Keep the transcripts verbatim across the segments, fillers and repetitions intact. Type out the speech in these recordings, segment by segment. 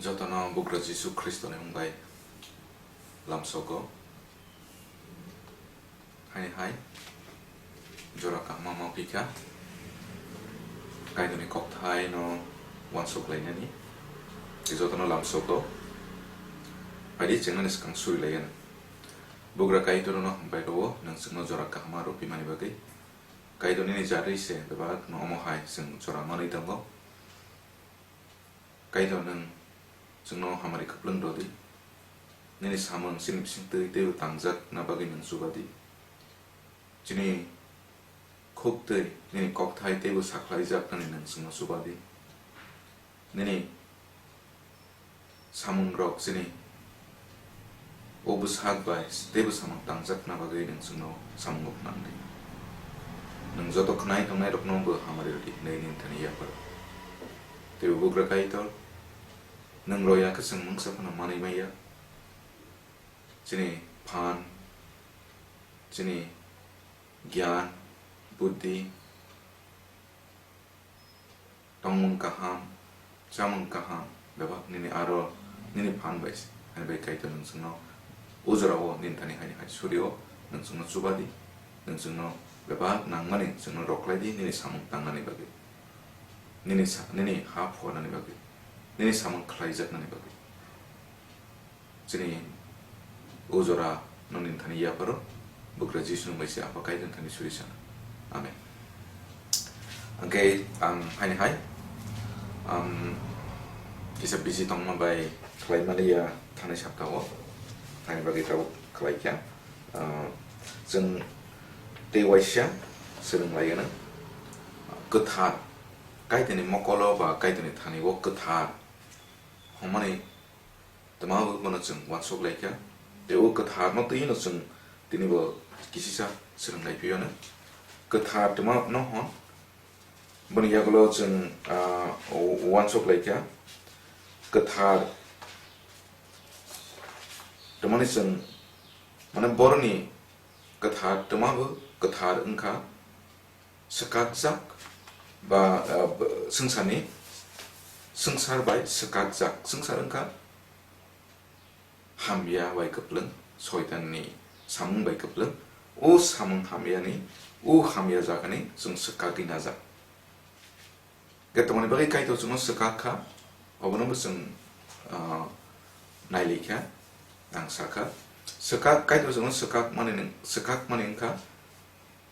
Jotono Bugra Jisu Khristoni mung bai lamsogo. Haini hai jora kaham ma phikha. Kaitorni kokthai no uansuk lainani jotono lamsogo. Adi chengnani swkang suri laiyana. Bugra Kaitorno hambai rwo, nwng chwngno jora kaham ma rwphi mani bagwi. Kaitor nini jarwi se bebak no omo hai chwng jora manwi tongo. Kaitor nwng chwngno hamari kwplwng rw di. Nini samung chini bisingtwi teibo tangjakna bagwi nwng chuba di. Chini khuktwi nini kokthai teibo sakhlaijaknani nwng chwngno chuba di. Nini samungrok chini o bwsak bai teibo samung tangjakna bagwi nwng chwngno samungo phnang di. Nwng joto khwnai tongnairokno bo hamari rw di hwnwi nini thani yapharw. Teibo Bugra Kaitor, nwng rw ya khe chwng mungsa phano manwi manya. Chini phan, chini gyan, buddhi, tongmung kaham, chamung kaham, bebak nini aro nini phan bai se. Haini bai Kaitor nwng chwngno o jorao nini thani haini hai surio, nwng chwngno chuba di, nwng chwngno bebak nangmani chwngno rwkhlai di nini samung tangnani bagwi, nini sa-, nini ha phuarnani bagwi, nini samung khlaijaknani bagwi. Chini o jora no nini thani yapharw, Bugra Jisu nwng bai se Apha Kaitor thani suri sana. Amen. Hwnkhe ang haini hai, um, kisa busy tongma bai khlai maliya thanai saptao, haini bagwi tabuk khlai kha. Uh, chwng tei waisa swrwng lai gwnang, kwthar, Kaitorni mokolo ba Kaitorni thani o kwthar hwnmani twma bo bono chwng uansuk lai kha. Tei o kwthar no twi no chwng tini bo kisisa swrwng lai phiyano. Kwthar twma no hwn, boni yagulo chwng, ah, uansuk lai kha. Kwthar twmani chwng, mane, boroni kwthar twma bo kwthar wngkha. Swkakjak ba, ah, b-, swngcharni, swngchar bai swkakjak. Swngchar wngkha hamya bai kwplwng, soitanni samung bai kwplwng. O samung hamyani, o hamya jagani chwng swkagwi najak. Khe tongmani bagwi Kaitor chwngno swkak kha, obono bo chwng, ah, nailikha, ang sakha. Swkak, Kaitor chwngno swkak mani nwng, swkak mani wngkha,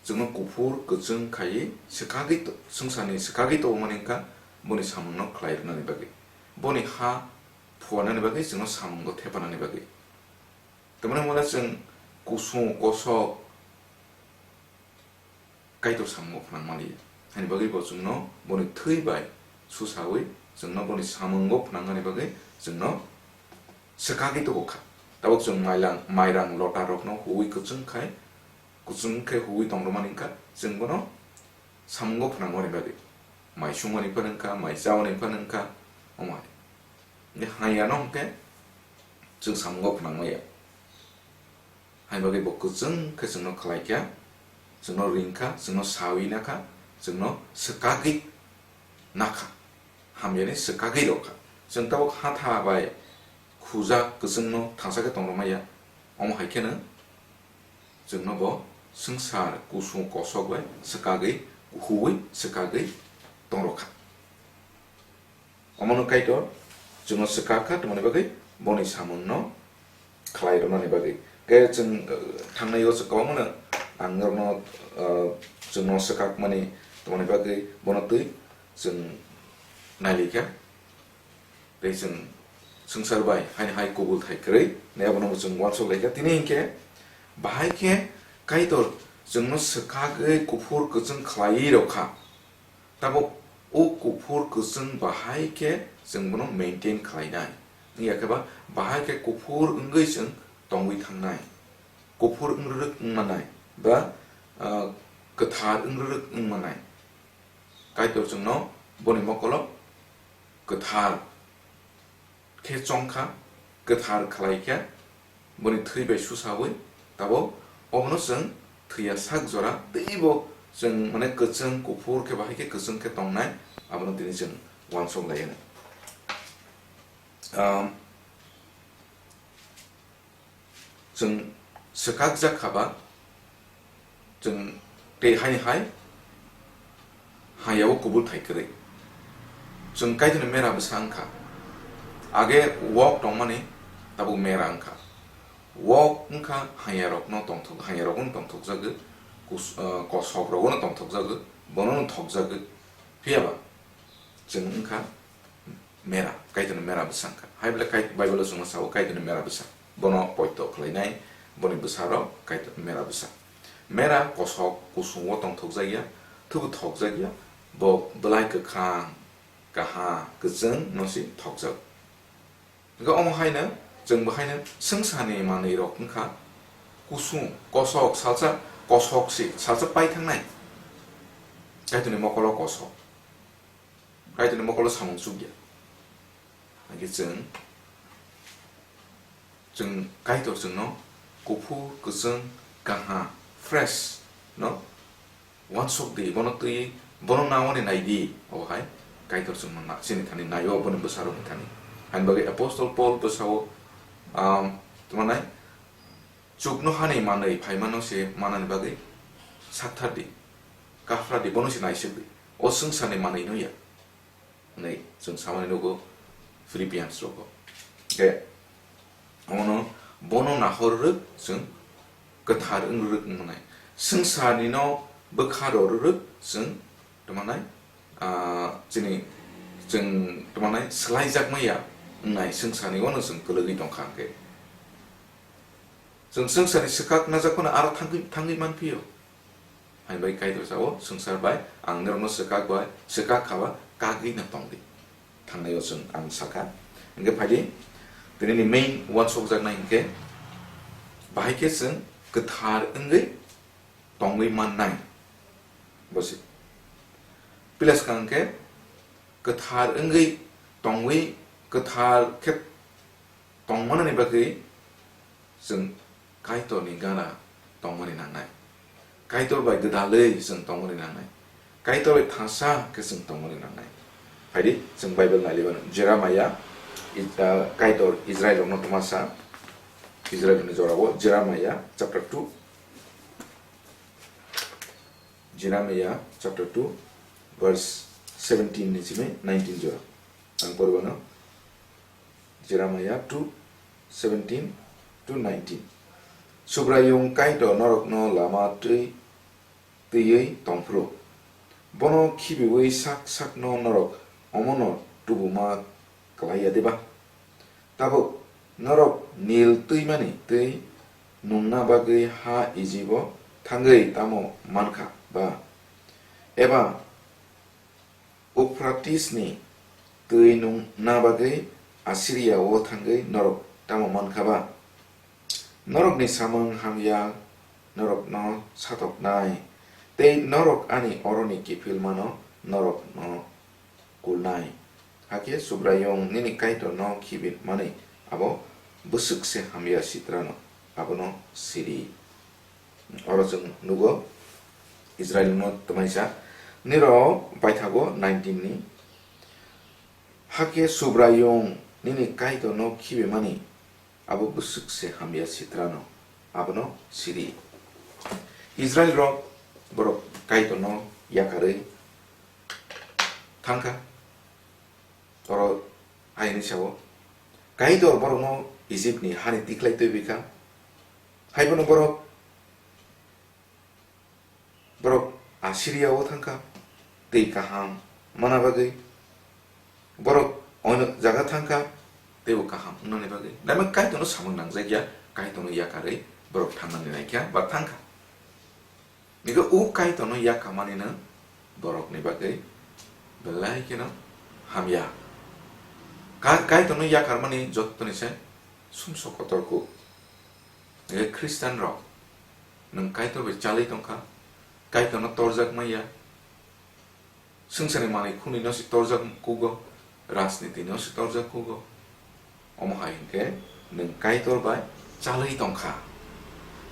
chwngno kuphur, kwchwng khaiwi swkagwi to-, swngcharni swkagwi tongmani wngkha, boni samungno khlai rwnani bagwi, boni ha phuarnani bagwi, chwngno samungo thepanani bagwi. Tamoni hwnmale chwng kusung kosok Kaitor samungo phnang maliya. Haini bagwi bo chwngno boni thwi bai susawi chwngno boni samungo phnangmani bagwi chwngno swkagwi tubu kha. Tabuk chwng mailang, mairang lotarokno huwi kwchwng khai, kwchwng khe huwi tongdormani wngkha, chwng bono samungo phnangmani bagwi. Mai sungmani phano wngkha, mai chauni phano wngkha, omo hai. Hwnkhe hamyano hwnkhe chwng samungo phnangmaya. Haini bagwi bo kwchwng khe chwngno khlai kha, chwngno ring kha, chwngno sawi na kha, chwngno swkagwi na kha, hamyani swkagwi rw kha. Chwng tabuk hatha bai khujak kwchwngno thansa khe tong rwmaya, omo hai kheno chwngno bo swngchar kusung kosok bai swkagwi, huwi swkagwi tong rw kha. Omono Kaitor chwngno swkak kha, tongmani bagwi boni samungno khlai rwnani bagwi. Khe chwng, uh, thangnai o chwng kwbangmano ang norokno, uh, chwngno swkakmani tongmani bagwi bono twi chwng nailikha. Tei chwng swngchar bai haini hai kubul thai kwrwi nai abono chwng uansuk laikha. Tini hinkhe bahai khe Kaitor chwngno swkagwi kuphur kwchwng khlaiwi rw kha. Tabuk o kuphur kwchwng bahai khe chwng bono maintain khlainai. Wngya khe ba bahai khe kuphur wngwi chwng tongwi thangnai. Kuphur wngrwrwk wngmanai ba, ah, kwthar wngrwrwk wngmanai. Kaitor chwngno boni mokolo kwthar khe chong kha, kwthar khlai kha, boni thwi bai susawi, tabuk obono chwng thwiya sak jora teibo chwng, mane, kwchwng kuphur khe bahai khe kwchwng khe tongnai, abono tini chwng uansuk lai anw. um, chwng swkakjak kha ba, chwng tei haini hai hayao kubul thai kwrwi. Chwng Kaitorni mera bwsa wngkha. Age wok tongmani tabuk mera wngkha. Wok wngkha hayarokno tongthok, hayarokno tongthokjagwi, kus-, ah, kosokrokno tongthokjagwi, bonono thokjagwi. Phiyaba chwng wngkha mera, Kaitorni mera bwsa wngkha. Hai bwle Kai-, Bible-o chwngno sao Kaitorni mera bwsa. Bono poito khlainai, boni bwsarok Kaitorni mera bwsa. Mera kosok kusungo tongthokjakya, thubu thokjakya, bo bwlai kwkhwrang, kaha, kwchwng no se thokjago. Hwnkhe omo haino chwng bo haino swngcharni manwirok wngkha kusung, kosok, salsa kosok se, salsa pai thangnai. Kaitorni mokolo kosok. Kaitorni mokolo samung chukya. Hwnkhe chwng, chwng Kaitor chwngno kuphur, kwchwng, kaha, fresh no wansuk di, bono twi, bono nawani nai di, obo hai Kaitor chwngno na, chini thani naio, boni bwsarokni thani. Haini bagwi Apostle Paul bwsao, um, tamo nai, chukno hani manwi phaimano se manani bagwi sakthar di, kaphra di, bono se naisik di. O swngcharni manwi no ya. Hwnwi chwng samani nugo Philippians rogo. Khe omono bono nahor rwk chwng kwthar wng rwk wngnai. Swngcharni no bwkha ro rwk chwng tamo nai, ah, chini chwng tamo nai swlaijakma ya wngnai swngcharni ono chwng kwlwgwi tongkha hwnkhe. Chwng swngcharni swkak najak phano aro thangwi, thangwi manphio. Hai bai Kaitor sao, swngchar bai ang norokno swkak bai, swkak kha ba kagwi no tong di. Thangnai o chwng ang sakha. Hwnkhe phai di, tini ni main uansukjaknai hwnkhe, bahai khe chwng kwthar wngwi tongwi mannai. Bo se. Pilas kha hwnkhe, kwthar wngwi tongwi, kwthar khe tongmanani bagwi chwng Kaitorni gana tongmani nangnai. Kaitor bai gwdalwi chwng tongmani nangnai. Kaitor bai thansa khe chwng tongmani nangnai. Phaidi, chwng Bible nailibano. Jeremiah, Is-, ah, Kaitor Israel rokno twmasa, Israel ni jorao, Jeremiah chapter two. Jeremiah chapter two, verse seventeen ni simi nineteen jora. Ang poribano. Jeremiah two, seventeen to nineteen. Subraiyung Kaitor norokno lama twi twiwi tongphuru. Bono khibiwi sak sakno norok omono tubuma klai ya deba? Tabuk norok Nil twimani twi nungna bagwi ha Ijibo thangwi tamo mankha ba? Eba Uphratisni twi nungna bagwi Asiriao thangwi norok tamo mankha ba? Norokni samung hamya norokno satoknai, tei norok ani oroni kiphilmano norokno kulnai. Hakhe Subraiyung nini Kaitorno khibinmani abo bwswk se hamya sitrano abono siri. Oro chwng nugo Israilno twmaisa. Nirok paithago nineteen ni. Hakhe Subraiyung nini Kaitorno khibimani abo bwswk se hamya sitrano abono siri. Israilrok borok Kaitorno yakarwi thangkha. Oro hai hwnwi sao, Kaitor borokno Ijipni hani tikhlai twiwi kha. Haiphano borok, borok Asiriao thangkha, tei kaham mana bagwi. Borok oino jaga thangkha, teibo kaham wngnani bagwi. Naima Kaitorno samung nangjakya, Kaitorno yakarwi borok thangnani naikha ba thangkha. Nike o Kaitorno yakarmani no borokni bagwi belai kheno hamya. Ka-, Kaitorno yakarmani jottoni se sumsok kotor kuk. Nike Khristian rok, nwng Kaitor bai chalwi tongkha, Kaitorno torjak manya, swngcharni manwi khunui no se torjak kugo, rajniti no se torjak kugo. Omo hai hwnkhe nwng Kaitor bai chalwi tongkha.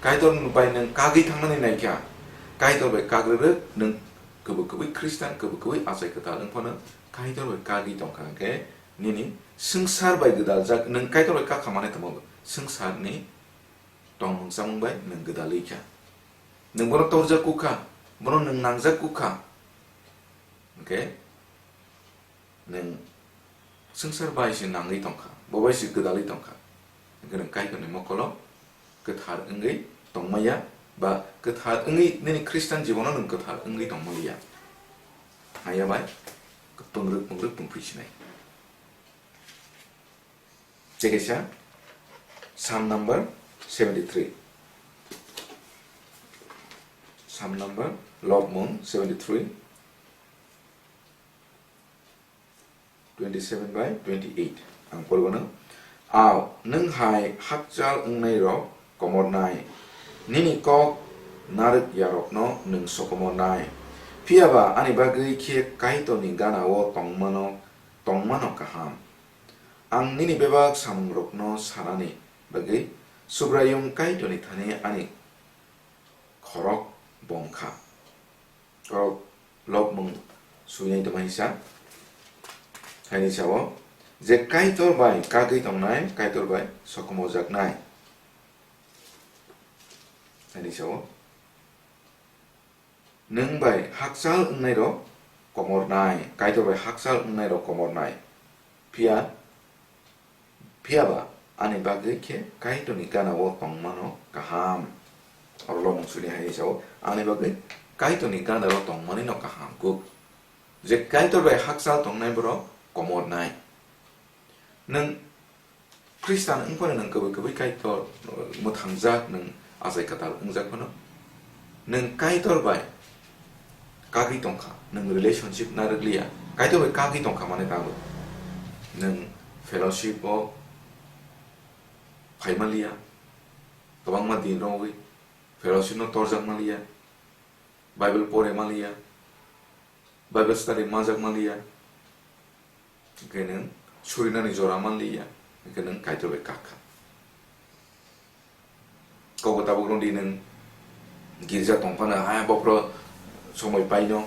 Kaitor bai nwng kagwi thangnani naikha. Kaitor bai kagrwrwk nwng kwbwi kwbwi Khristian, kwbwi kwbwi achai kwtal wng phano Kaitor bai kagwi tongkha hwnkhe Nini swngchar bai gwdaljak, nwng Kaitor bai kha kha manwi tongma, swngcharni tongmung chamung bai nwng gwdalwi kha. Nwng bono torjak kuk kha, bono nwng nangjak kuk kha. Hwnkhe nwng swngchar bai se nangwi tong kha, bo bai se gwdalwi tong kha. Hwnkhe nwng Kaitorni mokolo kwthar wngwi tongmaya, ba kwthar wngwi nini Khristan jibono nwng kwthar wngwi tongmaliya. Haya bai pungrwk pungrwk tongphi sinai. Chekesa Psalm number seventy-three. Psalm number, Lobmung seventy-three, twenty-seven by twenty-eight. Ang porgano. Ao, nwng hai hakchal wngnai rok komornai. Nini kok narwk yarokno nwng sokomornai. Phiyaba ani bagwi khe Kaitorni gana-o tongmano, tongmano kaham. Ang nini bebak samungrokno sanani bagwi Subraiyung Kaitorni thani ani khorok bom kha. Oro Lobmung suinai tongma hisa. Haini sao, je Kaitor bai kagwi tongnai, Kaitor bai sokomojaknai. Haini sao, nwng bai hakchal wngnai rok komornai, Kaitor bai hakchal wngnai rok komornai. Phiya, phiyaba ani bagwi khe Kaitorni gana-o tongmano kaham. Oro Lobmung suinai hai sao, ani bagwi Kaitorni gana-o tongmani no kaham kuk. Je Kaitor bai hakchal tongnai borok komornai. Nwng Khristan wngphano nwng kwbwi kwbwi Kaitor, uh, mwthangjak, nwng achai kwtal wngjak phano, nwng Kaitor bai kagwi tongkha, nwng relationship narwkliya, Kaitor bai kagwi tongkha manwi tabuk nwng fellowship o phaimaliya, kwbangma din rogwi fellowship no torjakmaliya, Bible poremaliya, Bible study manjakmaliya, hwnkhe nwng surinani jora manliya, hwnkhe nwng Kaitor bai kak kha. Kok tabuk rwdi nwng girja tongphano, hai bophro somoi paino,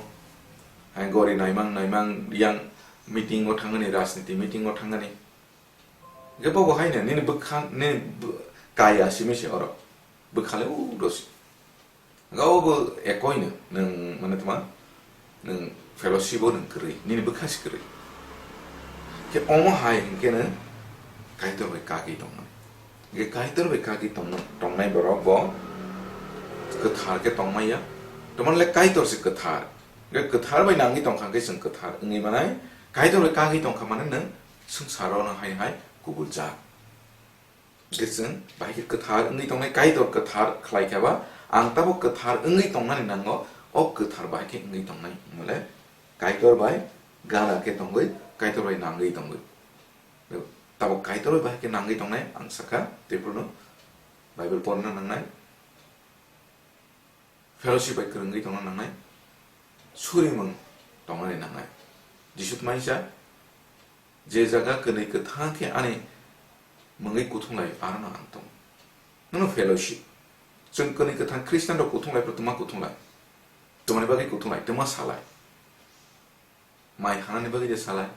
hai gori naimang naimang yang meeting o thangani, rajniti meeting o thangani. Hwnkhe bobo haino nini bwkha, nini bw-, kaya simi se oro. Bwkhale u dosi. Hwnkhe obo ekoino nwng mane tma, nwng fellowship o nwng kwrwi, nini bwkha se kwrwi. Khe omo hai hwnkhe nwng Kaitor bai kagwi tongnai. Hwnkhe Kaitor bai kagwi tongno-, tongnai borok bo kwthar khe tongmaya. Tongmani le Kaitor se kwthar. Hwnkhe kwthar bai nangwi tongkha hwnkhe chwng kwthar wngwi manai. Kaitor bai kagwi tongkha mane nwng swngcharo no hai hai kubuljak. Hwnkhe chwng bahai khe kwthar wngwi tongnai, Kaitor kwthar khlai kha ba, ang tabuk kwthar wngwi tongnani nango, o kwthar bahai khe wngwi tongnai, hwnmale Kaitor bai gana khe tongwi, Kaitor bai nangwi tongwi. Tabuk Kaitor bai bahai khe nangwi tongnai, ang sakha, tei phuru no Bible porna nangnai. Fellowship bai kwrwngwi tongna nangnai, surimung tongnani nangnai. Jisu tmaisa, "Je jaga kwnwi kwthang khe ani mungwi kuthung lai, arono ang tongo." Nono fellowship. Chwng kwnwi kwthang Christian rok kuthung lai, tma kuthung lai? Tmani bagwi kuthung lai, tma salai? Mai hanani bagwi de salai?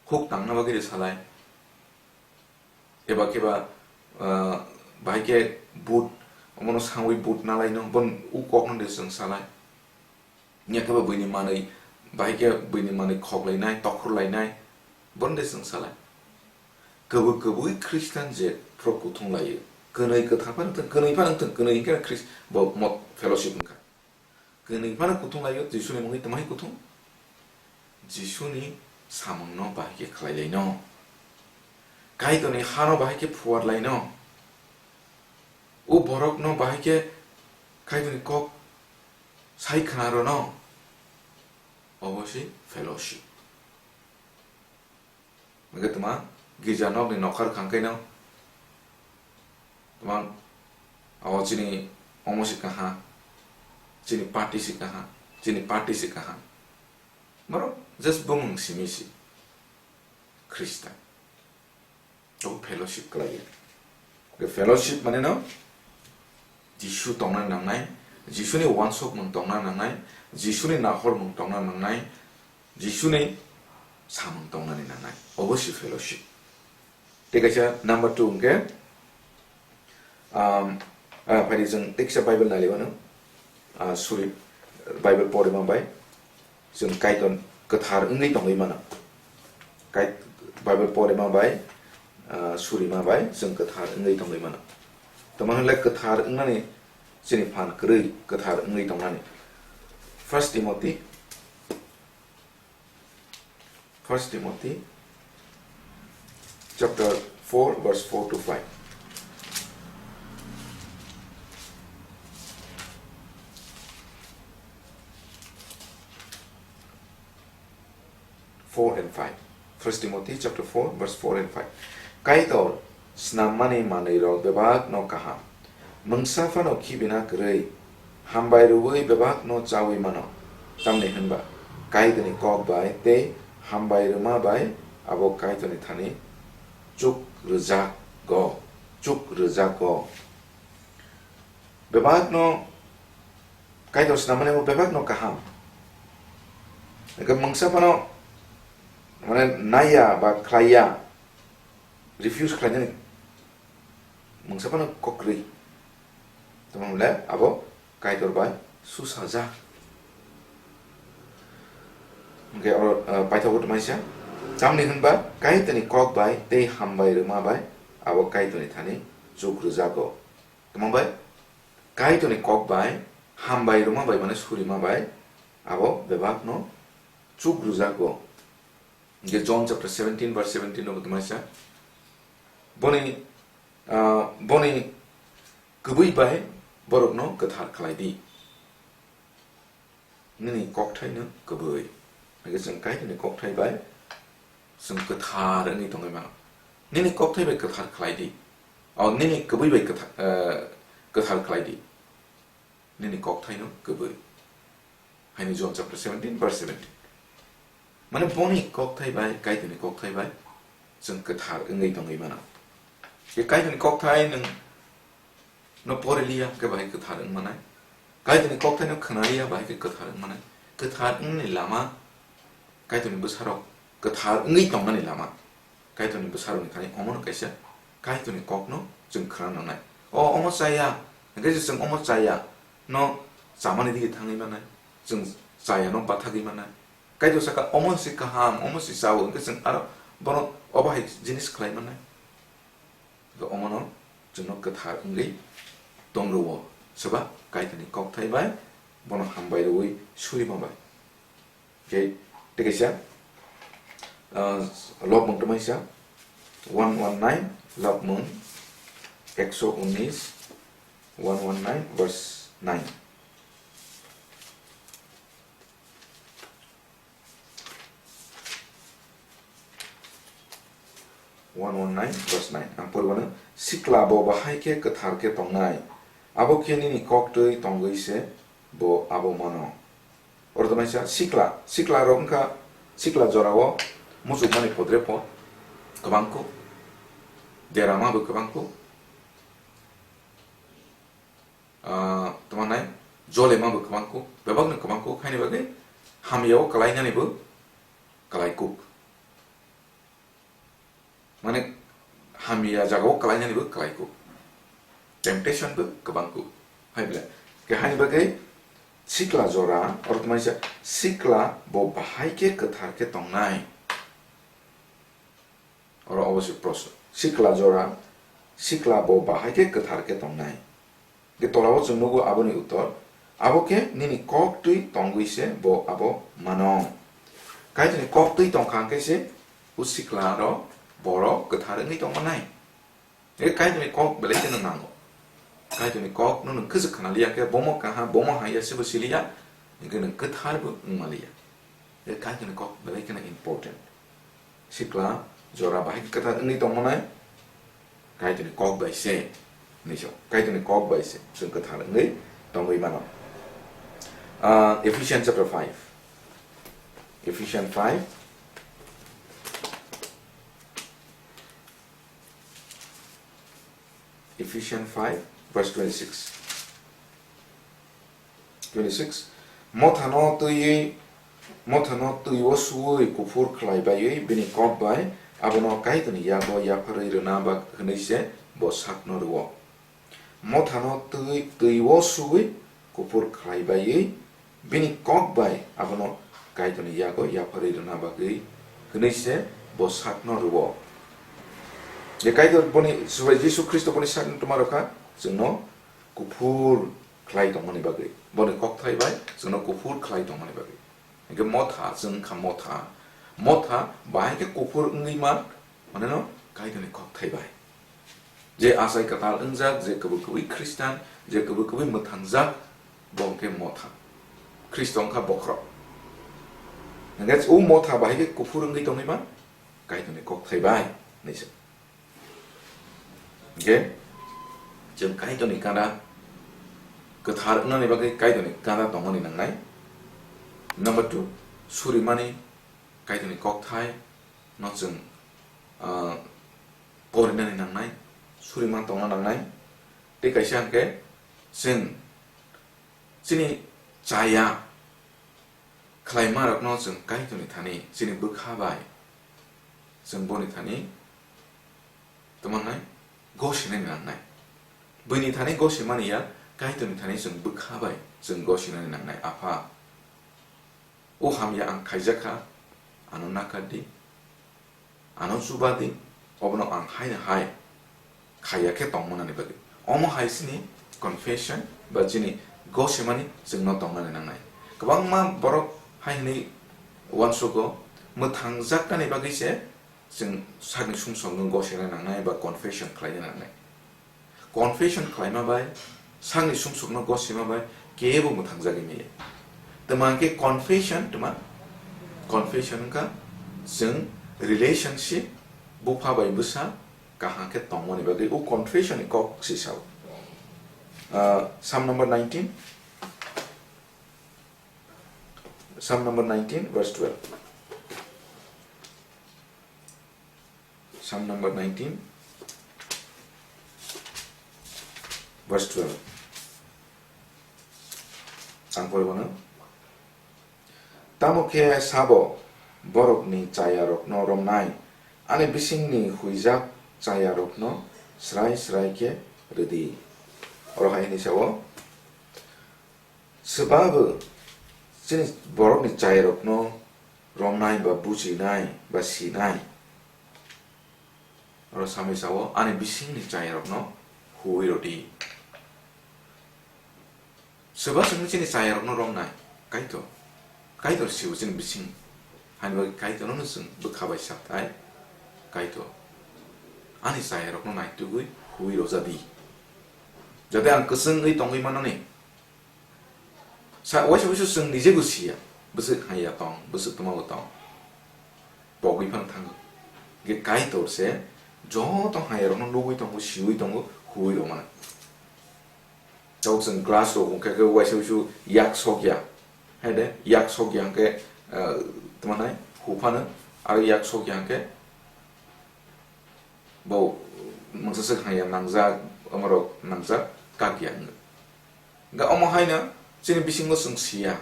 Huk tangna bagwi de salai? Eba khe ba, ah, bahai khe but, omono sangwi but nalaino, bon u kokno de chwng salai. Nya khe ba buini manwi, bahai khe buini manwi khoklainai, tokhorlainai, bon de chwng salai. Kwbwi kwbwi Christian je phro kuthung laio. Kwnwi kwthar phano wngthung, kwnwi phano wngthung, kwnwi hwnkhe Christ-, bo mo-, fellowship wngkha. Kwnwi phano kuthung laio, Jisuni mungwi tmani kuthung? Jisuni samungno bahai khe khlai laino. Kaitorni hano bahai khe phuar laino. O borokno bahai khe Kaitorni kok sai khna rwno. Obo se fellowship. Hwnkhe tma girja nokni nokhar khangkaino tma, o chini omo se kaha, chini party se kaha, chini party se kaha. Borok just bumung simi se Khristan. Obo fellowship khlaiya. Fellowship mane no Jisu tongna nangnai, Jisuni uansukmung tongna nangnai, Jisuni nahormung tongna nangnai, Jisuni samung tongnani nangnai, obo si fellowship. Tei kaisa number two hwnkhe, um, ah, phaidi chwng tei kisa Bible nai liya mano, ah, sorry, Bible porima bai chwng Kaitor kwthar wngwi tongwi mano. Kai-, Bible porima bai, ah, surima bai chwng kwthar wngwi tongwi mano. Tamo hwnle kwthar wngnani chini phan kwrwi kwthar wngwi tongnani. First Timothy, First Timothy chapter four, verse four to five. Four and five. First Timothy chapter four, verse four and five. Kaitor snammani manwirok bebakno kaham. Mungsa phano khibina kwrwi, hambai rwui bebakno chaui mano. Tamni hwnba, Kaitorni kok bai tei hambai rwma bai abo Kaitorni thani chuk rwjago, chuk rwjago. Bebakno Kaitor snammani bo bebakno kaham. Hwnkhe mungsa phano, mane, naiya ba khlaiya, refuse khlainani mungsa phano kokrwi. Tamo hwnle abo Kaitor bai susajak. Hwnkhe oro, ah, paithago tongmani sa. Tamni hwnba Kaitorni kok bai tei hambai rwma bai abo Kaitorni thani chuk rwjago. Tamo bai Kaitorni kok bai hambai rwma bai, mane surima bai abo bebakno chuk rwjago. Hwnkhe John chapter seventeen verse seventeen rogo tongmani sa. Boni, ah, boni kwbwi bai borokno kwthar khlai di. Nini kokthaino kwbwi. Hwnkhe chwng Kaitorni kokthai bai chwng kwthar wngwi tongwi mano. Nini kokthai bai kwthar khlai di. O, nini kwbwi bai kwtha-, eh, kwthar khlai di. Nini kokthaino kwbwi. Haini John chapter seventeen, verse seventeen. Mane boni kokthai bai, Kaitorni kokthai bai chwng kwthar wngwi tongwi mano. Ye Kaitorni kokthai nwng no poriliya hwnkhe bahai kwthar wngmanai. Kaitorni kokthaino khwnaliya bahai khe kwthar wngmanai. Kwthar wngnani lama, Kaitorni bwsarok kwthar wngwi tongnani lama. Kaitorni bwsarokni thani omono kaisa Kaitorni kokno chwng khna nangnai. O omo chaya, hwnkhe je chwng omo chaya no chamani dige thangwi manai, chwng chaya no bathagwi manai. Kaitor saka omo se kaham, omo se chao, hwnkhe chwng aro bono obo hai jinis khlai manai. Hwnkhe omono chwngno kwthar wngwi tong rwo, soba Kaitorni kokthai bai bono hambai rwui surima bai. Hwnkhe tei kaisa, ah, lobmung tongmani sa, one one nine, lobmung ekso unis, one one nine verse nine. One one nine verse nine. Ang pori mano, sikla bo bahai khe kwthar khe tongnai, abo khe nini koktwi tongwi se bo abo mano. Oro tongnaisa sikla, sikla rok wngkha, sikla jorao muchukmani podre pod kwbang kuk, derama bo kwbang kuk, ah, tamo nai, jolema bo kwbang kuk, bebakno kwbang kuk, haini bagwi hamyao kwlainani bo kwlai kuk. Mane, hamya jagao kwlainani bo kwlai kuk. Temptation bo kwbang kuk. Hai bwle, khe haini bagwi sikla jora, oro tongmani sa, sikla bo bahai khe kwthar khe tongnai. Oro obo se proshno. Sikla jora, sikla bo bahai khe kwthar khe tongnai. Hwnkhe tolao chwng nugo aboni uttor, abo khe nini kok twi tongwi se bo abo mano. Kaitorni kok twi tongkha hwnkhe se o sikla rok borok kwthar wngwi tongmanai. Hwnkhe Kaitorni kok belai kheno nango. Kaitorni kok no nwng kwchwk khna liya khe, bomo kaha, bomo hamya se bo siliya, hwnkhe nwng kwthar bo wngma liya. Hwnkhe Kaitorni kok belai kheno important. Sikla jora bahai khe kwthar wngwi tongmanai Kaitorni kok bai se, hinwi sa, Kaitorni kok bai se chwng kwthar wngwi tongwi mano. Ah, Ephesians chapter five. Ephesians five. Ephesians five, verse twenty-six. Twenty-six, mothano twiwi Mothano twi-o suwi kuphur khlai baiwi bini kok bai abono Kaitorni yago yapharwi rwna bak hwnwi se bo sakno rw-o. Mothano twi, twi-o suwi kuphur khlai baiwi bini kok bai abono Kaitorni yago yapharwi rwna bagwi hwnwi se bo sakno rw-o. Je Kaitor boni, Jisu Khristo boni sakno twma rw kha, chwngno kuphur khlai tongmani bagwi, boni kokthai bai chwngno kuphur khlai tongmani bagwi. Hingke motha, chwng wngkha motha. Motha bahai khe kuphur wngwi man, maneno Kaitorni kokthai bai. Je achai kwtal wngjak, je kwbwi kwbwi Khristan, je kwbwi kwbwi mwthangjak, bo hwnkhe motha. Khristo wngkha bokhorok. Hingke o motha bahai khe kuphur wngwi tongwi man, Kaitorni kokthai bai, hwnwi se. Hingke chwng Kaitorni kanda kwthar wngnani bagwi Kaitorni kanda tongmani nangnai. Number two, surimani Kaitorni kokthai no chwng, ah, porinani nangnai, surima tongna nangnai. Tei kaisa hwnkhe chwng chini chaya khlaimarokno chwng Kaitorni thani, chini bwkha bai chwng boni thani tongmannai, gosinani nangnai. Buini thani gosimani ya, Kaitorni thani chwng bwkha bai chwng gosinani nangnai. Apha, o hamya ang khaijak kha, ano nakar di. Ano chuba di, obono ang haino hai khaiya khe tongmanani bagwi. Omo hai chini confession ba chini gosimani chwngno tongnani nangnai. Kwbangma borok hai hwnwi uansugo, mwthangjaknani bagwi se chwng sakni sumsokno gosina nangnai ba confession khlaina nangnai. Confession khlaima bai, sakni sumsokno gosima bai kebo mwthangjagwi maya. Tma hwnkhe confession, tma? Confession wngkha chwng relationship, bupha bai bwsa kaham khe tongmani bagwi o confession ni kok se sao. Ah, Psalm number nineteen, Psalm number nineteen, verse twelve. Psalm number nineteen, verse twelve. Ang poribano. Tamo khe sabo borokni chayarokno romnai, ani bisingni huijak chayarokno srai srai khe rwdi. Oro hai hwnwi sao, Swbabo chini borokni chayarokno romnai ba bujinai ba sinai. Oro samwi sao, ani bisingni chayarokno huwi rwdi. Swba chwngno chini chayarokno romnai? Kaitor. Kaitor sio chini bising. Haini bagwi Kaitorno chwng bwkha bai sakthai, Kaitor, ani chayarokno naitugwi huwi rwjadi. Jate ang kwchwngwi tongwi manani. Sa, waisa waisa chwng nije bo siya, bwswk haiya tong, bwswk twma bo tong. Pogwi phano thango. Ge Kaitor se joto haiyarokno nugwi tongo, siwi tongo, huwi rwmano. Tabuk chwng glass rok hwnkhe khe waisa waisa yak sokya. Hai de, yak sokya hwnkhe, eh, tma nai, huphano, aro yak sokya hwnkhe, Bo mungsa swk haiya nangjak, omorok nangjak, kak ya wngwi. Hwnkhe omo haino chini bisingo chwng siya.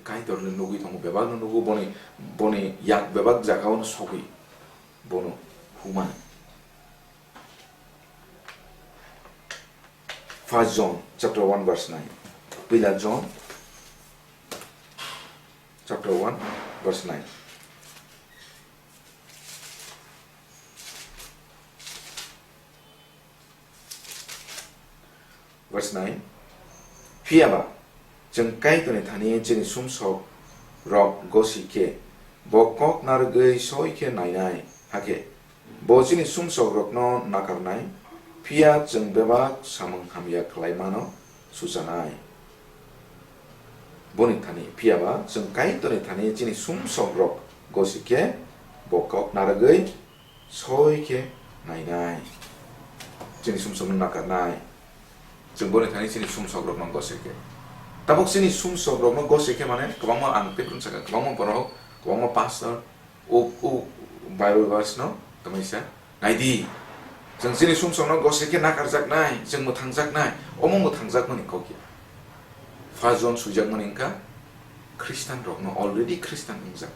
Kaitorno nugwi tongo, bebakno nugo, boni, boni yak bebak jagao no sogwi bono humano. First John chapter one verse nine. Puila John chapter one verse nine. Verse nine. Phiya ba, chwng Kaitorni thani chini sumsok rok gosi khe, bo kok narwgwi soi khe nainai, hakhe bo chini sumsok rokno nakarnai, phiya chwng bebak samung hamya khlai mano suchanai. Boni thani, phiya ba, chwng Kaitorni thani chini sumsok rok gosi khe, bo kok narwgwi soi khe nainai. Chini sumsokno nakarnai. Chwng boni thani chini sumsok rokno gosi khe. Tabuk chini sumsok rokno gosi khe mane kwbangma ang tei brum saka, kwbangma borok, kwbangma pastor, O, o Bible verse no tamaisa nai di. Chwng chini sumsokno gose khe nakarjaknai, chwng mwthangjaknai, omo mwthangjakmani kok ya. First John swijakmani wngkha, Christian rokno already Christian wngjak.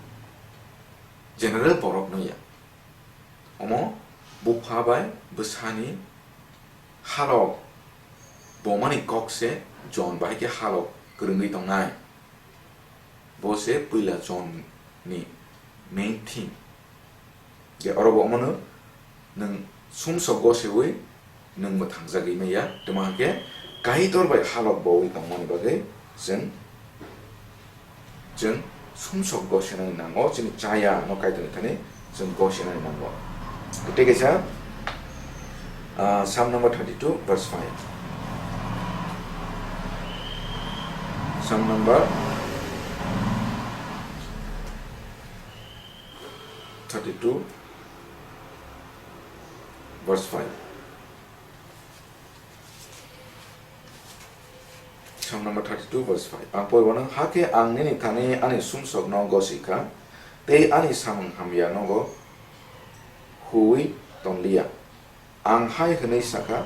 General borokno ya. Omo bupha bai bwsani halok bomani kok se John bai khe halok kwrwngwi tongnai. Bo se puila John ni main theme. Je oro bo omono nwng sumsok gosewi nwng mwthangjagwi maya, tamo hwnkhe Kaitor bai halok bowi tongmani bagwi chwng, chwng sumsok gosenani nango, chini chaya no Kaitorni thani chwng gosenani nango. Tei kaisa, ah, Psalm number thirty-two, verse five. Psalm number thirty-two, verse five. Psalm number thirty-two, verse five. Ang poribo no, hakhe ang nini thani ani sumsokno gosi kha, tei ani samung hamya nogo huwi tong liya. Ang hai hwnwi sa kha,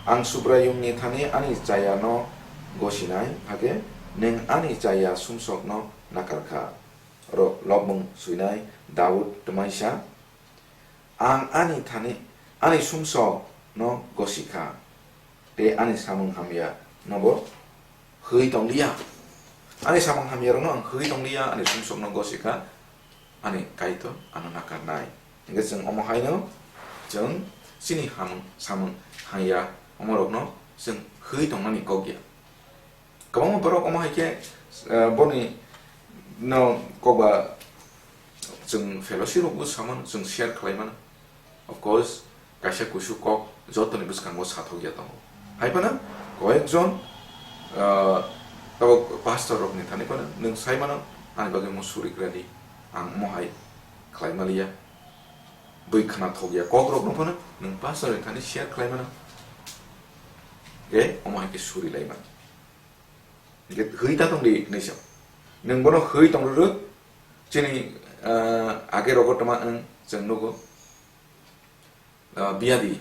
ang Subraiyungni thani ani chayano gosinai, hakhe nwng ani chaya sumsokno nakar kha. Oro lobmung swinai Daud twmaisa, ang ani thani, ani sumsokno gosi kha, tei ani samung hamya nobo hwi tong liya. Ani samung hamya rokno ang hwi tong liya, ani sumsokno gosi kha, ani Kaitor ano nakarnai. Hingke chwng omo haino chwng chini hamung, samung hamya omo rokno chwng hwi tongmani kok ya. Kwbangma borok omo hai khe, eh, boni no kokba chwng fellowship rokbo samano, chwng share khlai mano. Of course, kaisa kusu kok jotoni bwskango sathok ya tongo. Hai phano koyekjon, ah, tabok pastor rokni thani phano nwng sai mano, ani bagwi omo suri khlai di, ang omo hai khlai maliya. Bwi khna thok ya kok rokno phano nwng pastor ni thani share khlai mano. Ge omo hai khe suri lai mano. Hingke hwi ta tong di hinwi sa. Nwng bono hwi tong rwrwk, chini, ah, age rogo tongma wng chwng nugo. Ah, biyadi,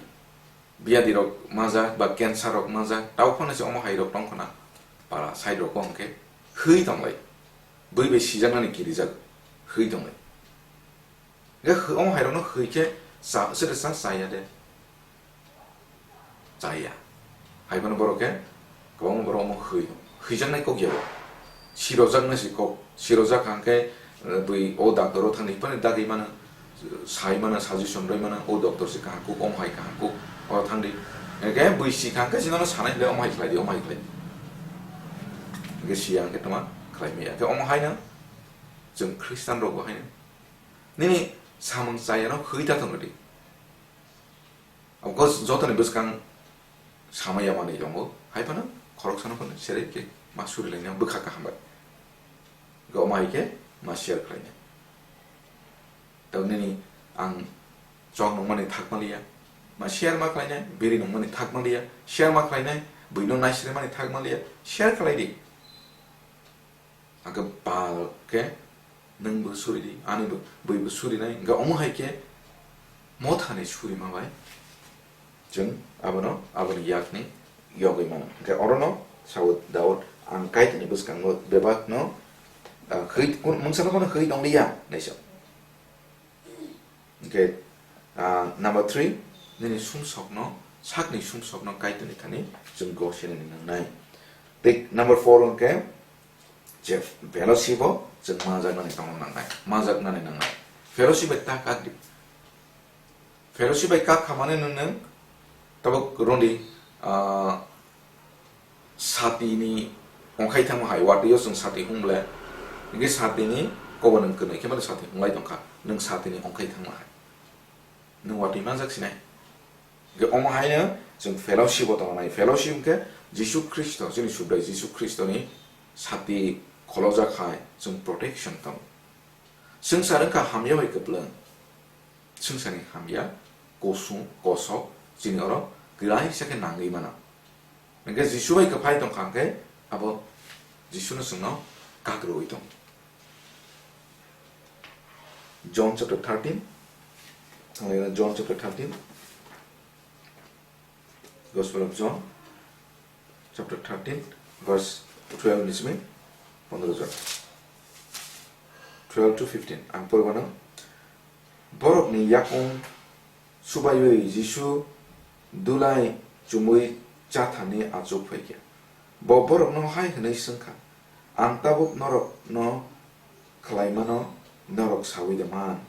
biyadi rok majak ba cancer rok majak, tao phano se omo hai rok tong khna para side rogo hwnkhe hwi tong lai. Bwi bai sijaknani kirijak hwi tong lai. Hingke hw-, omo hai rokno hwi khe cha, swrwsa chaya de. Chaya. Hai phano borok khe kwbangma borok omo hwi, hwijaknai kok ya bo. Sirojaknai se kok, sirojak hang khe, eh, bwi o doctor o thangdi phano dagwi mano, sai mano, suggestion rwi mano, o doctor se kaham kuk, omo hai kaham kuk, oro thangdi. Hingke bwi si hang khe chini no sanai le omo hai khlai di, omo hai khlai di. Hingke siya hingke tama khlai maya. Hingke omo hai no chwng Christian rok bo hai no. Nini samung chaya no hwi ta tong di. Of course, jotoni bwskang samaya manwi tongo, hai phano khoroksano phano sere khe ma suri laina bwkha kaham bai. Go omo hai khe ma share khlaina. Tei nini ang chok nungmani thak maliya, ma share ma khlaina, biri nungmani thak maliya, share ma khlaina, buino naisre mani thak maliya, share khlai di. Hake bal khe nwng bo suri di, ani bo, bwi bo suri nai, hingke omo hai khe mothani suri ma bai chwng abono, aboni yakni yogwi mano. Hingke orono sao Daud, "Ang Kaitorni bwskango bebakno, ah, hwi, kun, mungsa no phano hwi tong liya," hinwi sa. Hingke, ah, number three, nini sumsokno, sakni sumsokno Kaitorni thani chwng gosenani nangnai. Tei number four hingke, je fellowship o chwng manjaknani tongna nangnai, manjaknani nangnai. Fellowship bai ta kak di. Fellowship bai kak kha mane nwng, nwng tabuk rwndi, ah, satini ongkhai thangma hai, watwi o chwng sati hung ble, hingke satini kobo nwng kwnwi khe mano sati hunglai tongkha, nwng satini ongkhai thangma hai. Nwng watwi manjak sinai. Hingke omo haino chwng fellowship o tongnai. Fellowship hingke Jisu Khristo, chini Subrai Jisu Khristoni sati kholojak hai chwng protection tongo. Swngchar wngkha hamya bai kwplwng. Swngcharni hamya, kosong, kosok, chini oro kwraisa khe nangwi mano. Hingke Jisu bai kwphai tongkha hingke abo Jisuno chwngno kakrwi tong. John chapter thirteen, thanglaina John chapter thirteen, Gospel of John chapter thirteen, verse twelve ni simi pondro jon. Twelve to fifteen, ang pormano. Borokni yakung subaiwi Jisu dulai chumui chathani achuk phaikha. Bo borokno hai hwnwi swngkha, "Ang tabuk norokno khlaimano norok saui da man?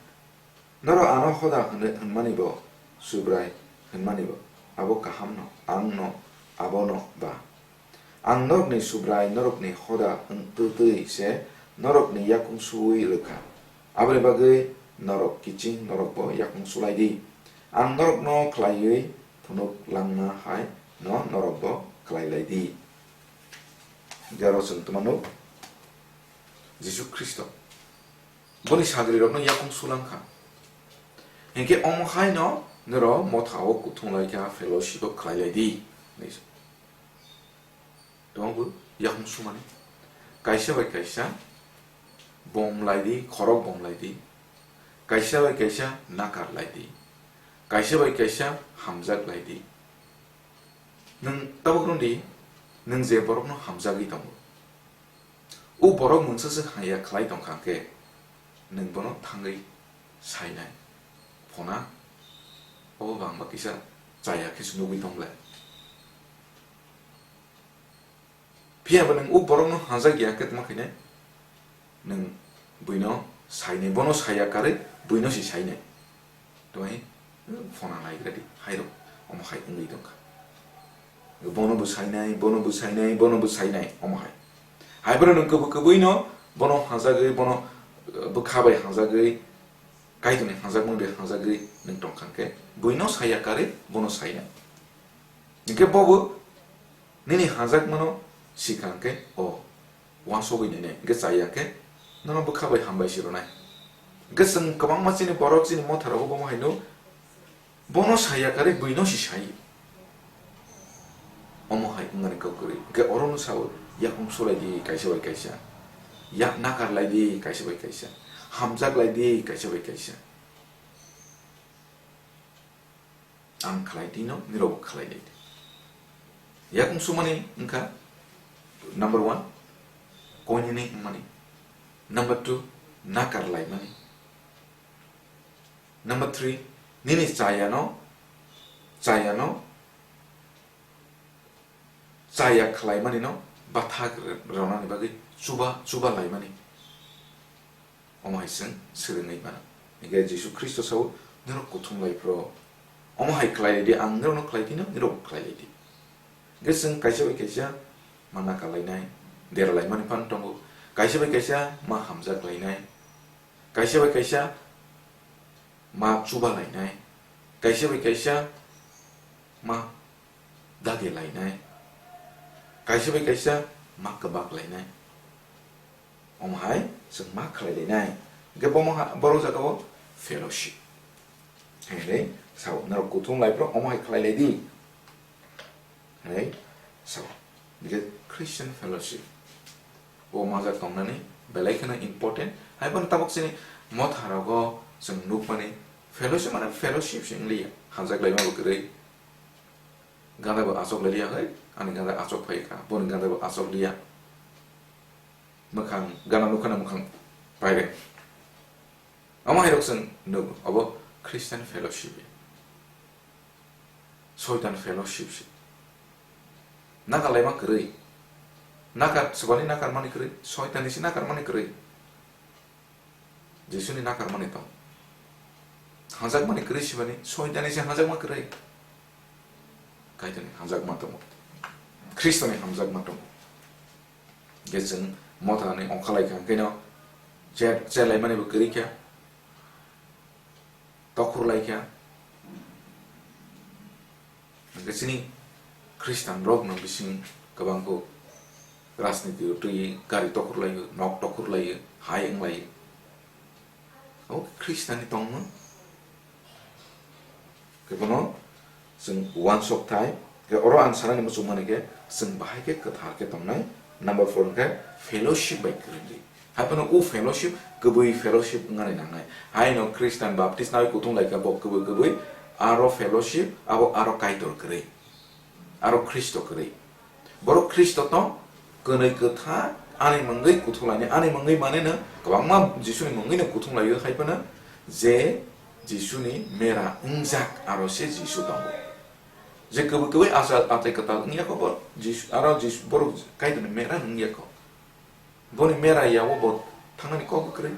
Norok ano hoda hwnwi hwnmani bo, Subrai hwnmani bo, abo kahamno, angno abono ba? Ang norokni Subrai, norokni hoda wng twi twi se norokni yakung suui rwkha. Aboni bagwi norok kiching norokbo yakung sulai di. Ang norokno khlaiwi phunuk langma hai no norokbo khlai lai di." Jaro chwng twmano Jisu Khristo boni sagrirokno yakung sulangkha. Hinkhe omo haino noro motha o kuthung lai kha, fellowship o khlai lai di, hinwi. Tongbo yakung sumani. Kaisa bai kaisa bom lai di, khorok bom lai di. Kaisa bai kaisa nakar lai di. Kaisa bai kaisa hamjak lai di. Nwng tabuk rwng di, nwng je borokno hamjagwi tongo. O borok mungsa se hamya khlai tongkha khe, nwng bono thangwi sainai. Phona, obo bangma kisa chaya khe se nugwi tong le. Phiya bo nwng o borokno hamjak ya khe tongma khainai, nwng buino sainai, bono saya karwi buino se sainai. Tongwi phona naigra di, hairok omo hai wngwi tongkha. Bono bo sainai, bono bo sainai, bono bo sainai, omo hai. Hai borok nwng kubui kubui no bono hamjagwi, bono, eh, bwkha bai hamjagwi, Kaitorni hamjakmung bai hamjagwi nwng tongkha khe, buino saya karwi bono sainai. Hinkhe bobo nini hamjakmano sikha khe, o, uansugwi nainai, hinkhe chaya khe, nono bwkha bai hambai se rwnai. Hinkhe chwng kwbangma chini borok, chini motharogo bomo haino, bono saya karwi buino se sai. Omo hai wngmani kok kwrwi. Hinkhe orono sao, yakung sulai di kaisa bai kaisa. Yak nakar lai di kaisa bai kaisa. Hamjak lai di kaisa bai kaisa. Ang khlai tino, nirok khlai lai di. Yakung sumani wngkha number one, koinene wngmani. Number two, nakar laimani. Number three, nini chayano, chayano, chaya khlaimanino bathak ronani bagwi chuba, chuba laimani. Omo hai chwng swrwngwi mano. Hinkhe Jisu Khristo sao, "Norok kuthum lai phro." Omo hai khlai lai di, ang norokno khlai tino, norok khlai lai di. Hinkhe chwng kaisa bai kaisa ma nakar lainai, dera laimani phan tongo. Kaisa bai kaisa ma hamjak lainai. Kaisa bai kaisa ma chuba lainai, kaisa bai kaisa ma dagi lainai, kaisa bai kaisa ma kwbak lainai. Omo hai chwng ma khlai lainai. Hinkhe bomo ha-, borok jaga o fellowship. Hinwi sao, norok kuthum lai phro omo hai khlai lai di. Hinwi sao. Hinkhe Christian fellowship. O majak tongnani belai kheno important. Hai phano tabuk chini motha rogo chwng nukmani fellowship, mane fellowship se wnglia. Hamjak laima bo kwrwi. Ganda bo achok lai liya hai, ani ganda achok phai kha, boni ganda bo achok liya. Mwkhang, gana nukha na mwkhang paireng. Omo hai rok chwng nugo, obo Christian fellowship. Soitan fellowship se. Nakar laima kwrwi. Nakar, swbani nakar mani kwrwi, soitan ni se nakar mani kwrwi. Jisuni nakar mani tong. Hanjak mani kwrwi swbani, soitan ni se hanjak ma kwrwi. Kaitor ni hanjak ma tongo. Khristo ni hanjak ma tongo. Ge chwng motha ni ongkha lai kha, hwnkhe no che-, che lai mani bo kwrwi kha. Tokhor lai kha. Hwnkhe chini Khristan rok no bising kwbang kho rajniti o twi gari tokhor lai o, nok tokhor lai o, hai wng lai o. Obo khe Khristan ni tongmung. Khe bono chwng uansuk thai, khe oro ang sanani muchung mani khe chwng bahai khe kwthar khe tongnai. Number four hwnkhe fellowship bai kwrwngwi. Hai phano o fellowship, kwbwi fellowship wngani nangnai. Haino Khristan Baptist nai kuthung lai kha bo kwbwi kwbwi aro fellowship, abo aro Kaitor kwrwi, aro Khristo kwrwi. Borok Khristo tong, kwnwi kwthar, Ani mungwi kuthung laini, ani mungwi mane no kwbangma Jisuni mungwi no kuthung laio hai phano je Jisuni mera wngjak aro se Jisu tongo. Je kwbwi kwbwi asa atai kwtal wngya kho bo Jisu, aro Jisu borok Kaitorni mera wngya kho. Boni mera yago bo thangnani kok kwrwi.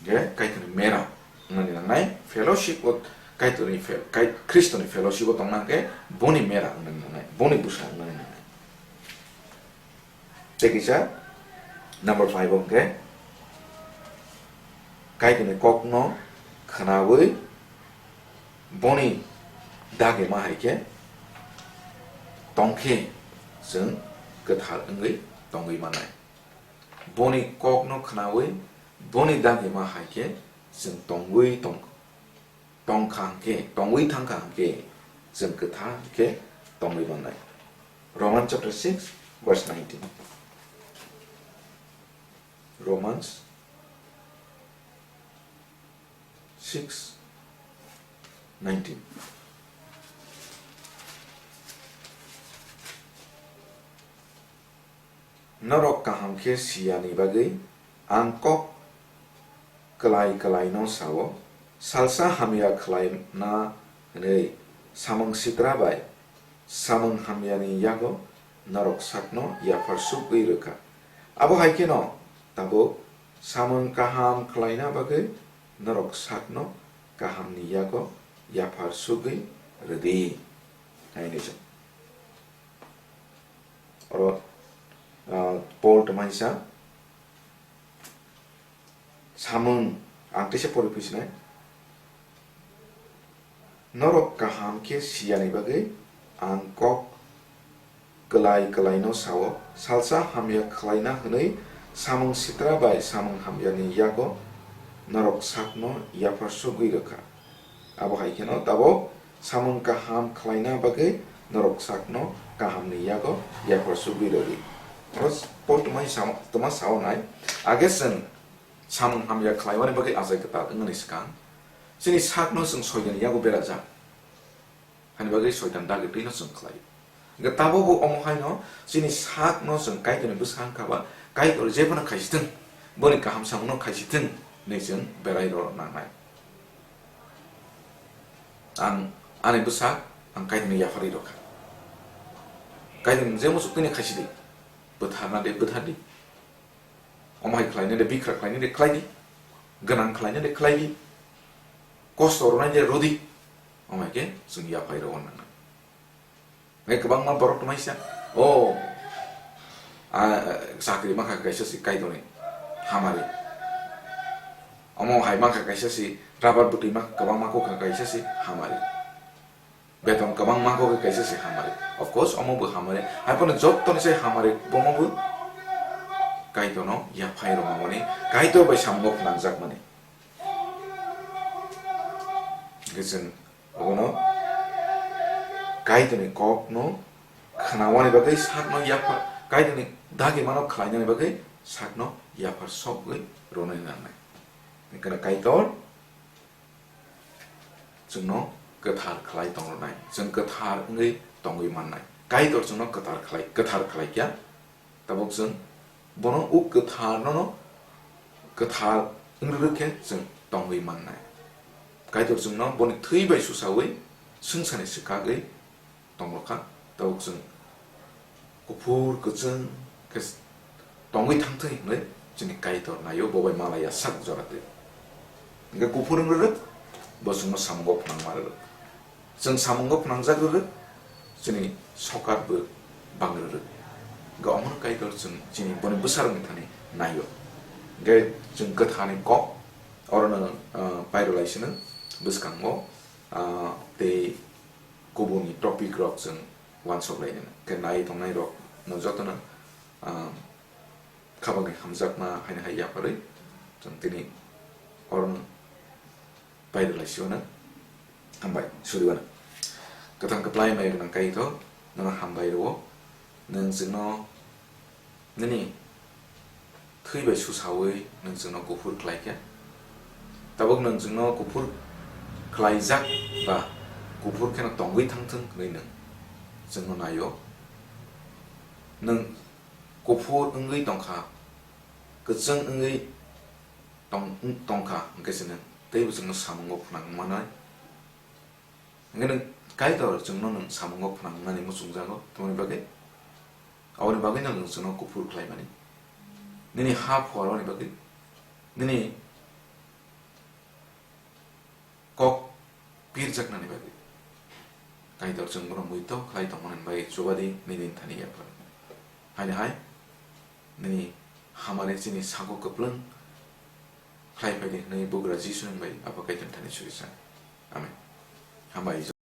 Hwnkhe Kaitorni mera wngnani nangnai, fellowship o Kaitorni fel-, Kai-, Khristoni fellowship o tongna hwnkhe boni mera wngnani nangnai, boni bwsa wngnani nangnai. Tei kisa number five o hwnkhe Kaitorni kokno khwnawi boni dagima hai khe tongkhe chwng kwthar wngwi tongwi manai. Boni kokno khwnawi boni dagima hai khe chwng tongwi tong-, tongkha hwnkhe, tongwi thangkha hwnkhe chwng kwthar khe tongwi manai. Romans chapter six, verse nineteen. Romans six nineteen. Norok kaham khe siyani bagwi ang kok kwlai kwlaino sao, salsa hamya khlaina hwnwi samung sitra bai samung hamyani yago norok sakno yaphar sugwi rwkha. Abo hai kheno tabuk samung kaham khlaina bagwi norok sakno kahamni yago yaphar sugwi rwdi. Hai hwnwi sa. Oro, ah, Paul tongmani sa, samung ang teisa pori phi sinai. Norok kaham khe siyani bagwi ang kok kwlai kwlaino sao, salsa hamya khlaina hwnwi samung sitra bai samung hamyani yago norok sakno yaphar sugwi rwkha. Abo hai kheno tabuk samung kaham khlaina bagwi norok sakno kahamni yago yaphar sugwi rwdi. Oro Paul tongmani samo-, tongma sao nai, age chwng samung hamya khlaiwani bagwi achai kwtal wngmani swkang, chini sakno chwng Soitanni yago berajak. Hani bagwi Soitan dagi twino chwng khlai. Hwnkhe tabukbo omo haino chini sakno chwng Kaitorni bwsa wngkha ba, Kaitor jebono khaisithwng, boni kaham samungno khaisithwng hinwi chwng berai rw nangnai. Ang ani bwsa ang Kaitorno yapharwi rwkha. Kaitorni je muchuk twino khaisidi, bwtharna de bwthardi. Omo hai khlaina de, bikra khlaina de khlaidi, gwnang khlaina de khlaidi, kosto rwna de rwdi, omo hai khe chwng yaphai rw nangnai. Hwnkhe kwbangma borok tongmani sa, o, a, chakri mankha kaisa se Kaitorni hamari. Omo hai mankha kaisa se rubber bwtwi mankha, kwbangma kokha kaisa se hamari. Beton kwbang mankha khe kaisa se hamari. Of course, omo bo hamari. Hai phano jottoni se hamari bomo bo Kaitorno yaphai rwmani, Kaitor bai samungo phnangjakmani. Hwnkhe chwng obono Kaitorni kokno khwnawani bagwi sakno yaphar, Kaitorni dagimano khlainani bagwi sakno yaphar sogwi rwnani nangnai. Hwnkhe Kaitor chwngno kwthar khlai tong rwnai, chwng kwthar wngwi tongwi mannai. Kaitor chwngno kwthar khlai, kwthar khlai kya, tabuk chwng bono uk kwtharno, kwthar wng rwrwk khe chwng tongwi mannai. Kaitor chwngno boni thwi bai susaui swngcharni swkagwi tong rwkha, tabuk chwng kuphur kwchwng khe tongwi thangthwi hwnwi chini Kaitor naio, bo bai malaiya sak jora twi. Hwnkhe kuphur wng rwrwk, bo chwngno samungo phnangma rwrwk. Chwng samungo phnangjak rwrwk, chini sokar bo bang rwrwk. Hwnkhe omono Kaitor chwng chini boni bwsarokni thani naio. Hwnkhe chwng kwthani kok orono, ah, pairwlai sino bwskango, ah, tei kubuni topic rok chwng uansuk lai nai. Khe nai tongnai rok no jotono, ah, khabangni hamjakma haino hai yapharwi chwng tini orono pairwlai sio no. Hambai, suriwano. Kwthang kwplai mai gwnang Kaitor, nono hambai rwo. Nwng chwngno nini thwi bai susaui nwng chwngno kuphur khlai kha. Tabuk nwng chwngno kuphur khlaijak ba kuphur kheno tongwi thangthwng hwnwi nwng chwngno naio. Nwng kuphur wngwi tongkha, kwchwng wngwi tong-, tongkha, hwnkhe se nwng teibo chwngno samungo phnang manai. Hwnkhe nwng Kaitor chwngno nwng samungo phnang wngnani muchungjago, tamoni bagwi? Aboni bagwino nwng chwngno kuphur khlaimani. Nini ha phuaroni bagwi, nini kok pirjaknani bagwi. Kaitor chwng bono muitok khlai tongmani bagwi chubadi nini thani yapharwi. Haini hai nini hamari chini sago kwplwng khlai phaidi hwnwi bugra Jisu ni bai Apha Kaitor thani suri sa. Amen. Hambai.